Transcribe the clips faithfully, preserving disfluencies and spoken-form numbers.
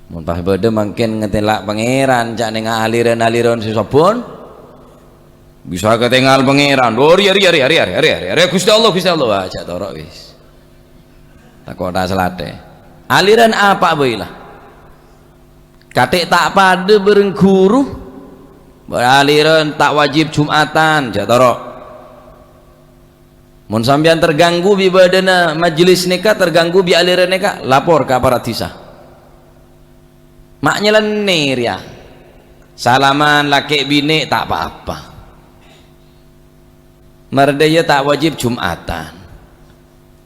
Mon pas bâdâ mangkèn ngatèla' Pangèran, ca' nèng aliran-aliran sè sobbhun, bisa katèngal Pangèran. Oh, rèya, rèya, rèya, Ghustè Allah, Ghustè Allah. Wah, jhâ' toro' wis. Tako' ta' salatè. Aliran apa bhâi la? Kathè' ta' padâ bhâreng ghuru. Aliran ta' wajib Jum'atan, jhâ' toro'. Mon sampèyan terganggu bi' bâdâna majelis nèka, terganggu bi' aliran nèka, lapor ka aparat dhisa. Ma' nyalennè rèya. Salaman lakè' binè' ta' pa-apa. Mardhâjâ ta' wajib Jum'atan.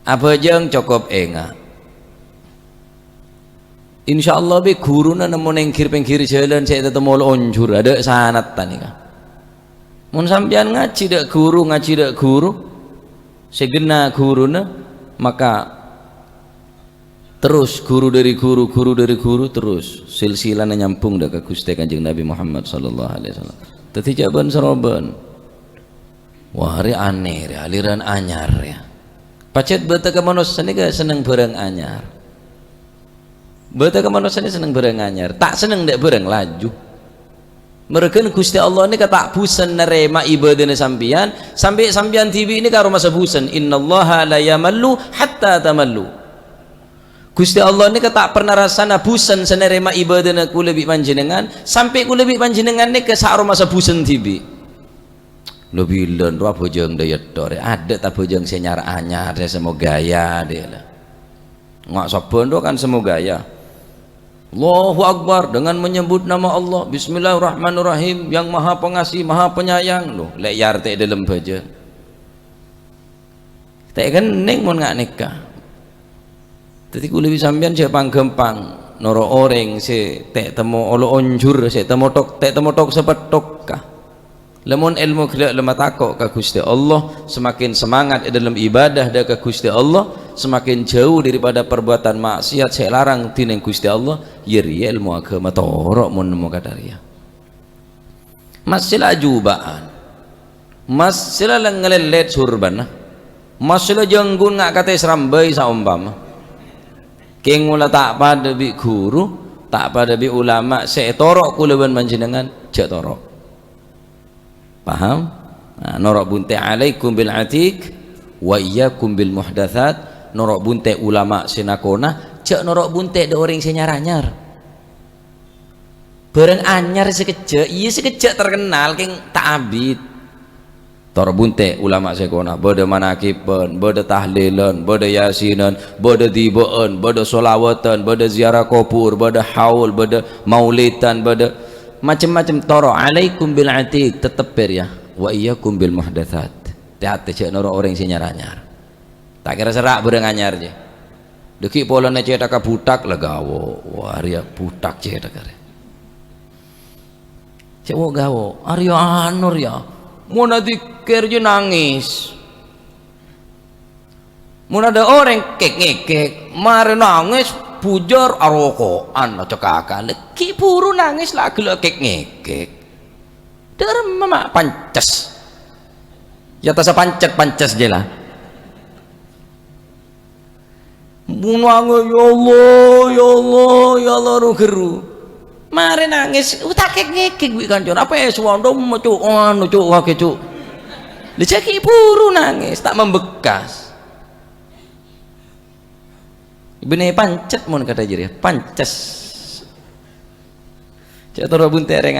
Abhâjâng cokop enga'. Insyaallah bi' ghuruna nemmo neng ghir-pèngghir jhâlân sè ètatemmo lo' onjhur, adâ' sanat ta' nèka. Mon sampèyan ngajhi dâ' ghuru, ngajhi dâ' ghuru, sè ghenna ghuruna, maka terros ghuru dhâri ghuru, ghuru dhâri ghuru, terros silsilana nyambhung dâ' ka Ghustè Kanjeng Nabi Muhammad sallallahu alaihi wasallam. Dhâddhi jhâ' bân-sarobân. Wah, rè anè, rè aliran anyar, yâ. Pajhât bâdâ ka manossa nèka senneng bhârâng anyar. Bâdâ ka manossa nèka senneng bhârâng anyar, ta' senneng dâ' bhârâng laju. Mèrghân Ghustè Allah nèka ta' bhusen narèma ibâdâna sampèyan, sampè' sampèyan dhibi' nèka aromasa bhusen. "Innallaha la yamallu hatta tamallu." Ghustè Allah nèka ta' perna rassana bhusen sè narèma ibâdâna kaulâ bi' panjhennengngan, sampè' kaulâ bi' panjhennengngan nèka sa-, aromasa bhusen dhibi'. Lo bilân rowa abhâjâng dhâ' èttorè. Adâ' ta' abhâjâng sè nyar-anyar, sè sè mogaya, dhâ' la. Nga' sabbhân rowa kan sè mogaya. Allahu Akbar, dengan menyebut nama Allah. Bismillahirrahmanirrahim, yang Maha Pengasih, Maha Penyayang. Lo, lè' yar ta' è dhâlem bhâjâng. Ta' kennèng mon nga' nèka. Dhâddhi kaulâ bi' sampèyan jhâ' pang-ghâmpang noro' orèng sè ta' temmo olo onjhur, sè temmo tok-, ta' temmo tok-sapettoka. Lamon èlmo ghellâ' la matako' ka Ghustè Allah, semakin semangat è dhâlem ibadah dâ' ka Ghustè Allah, semakin jhâu daripada perbuatan maksiat sè èlarang dhinèng Ghustè Allah, yâ rèya èlmo aghâma toro' mon nemmo kadhâ' rèya. Massèla ajuba'an. Massèla lè-, ngalèlèt surbana. Massèla jhângghun nga' katè sarambhâi saompama. Kèng mola ta' padâ bi' ghuru, ta' padâ bi' ulama sè ètoro' kaulâ bân panjhennengngan, jhâ' toro'. Paham? Nah, noro' bunte', "Alaikum bil atiq wa iyyakum bil muhdatsat." Noro' bunte' ulama sè nakona, jhâ' noro' bunte' dâ' orèng sè nyar-anyar. Bhârâng anyar sakejjhâ', iyâ sakejjhâ' terkenal, kèng ta' abit. Tor bunte' ulama sè kona, bâdâ manakiban, bâdâ tahlilan, bâdâ yasinan, bâdâ dibâ'ân, bâdâ sholawatan, bâdâ ziarah kubur, bâdâ haul, bâdâ maulidan, bâdâ macem-macem. Toro', "Alaikum bil atiq," tetep bâriyâ, "wa iyyakum bil muhdatsat." Tè-atè jhâ' noro' orèng sè nyar-anyar. Ta' kèra sera' bhârâng anyar, jè. Dhâggi' polana cèthagghâ buthak, la gawo. Wah, rèya buthak cèthagghâ rè. Cè' wo' gawo. Arèya anu rèya. Mon adzikir jè nangès. Mon adâ' orèng kèk-ngèkèk, marè nangès, bujâr, aroko'an, acakakan. Ghi' buru nangès la aghellâ' kèk-ngèkèk. Dâremma ma' pances. Ya tasa pancet-pances jè la. Mon nangès, "Ya Allah, ya Allah, ya Allah," ro-gherru. Marè nangès, utakèk-ngèkèk bi' kancana. Apa è suwandom, "Cuk, anu, Cuk, wake, Cuk." Lha jhâ' ghi' buru nangès, ta' membekas. Bânnè pancet mon kadhâ' jârèya, pances. Cè' toro' bunte' rèng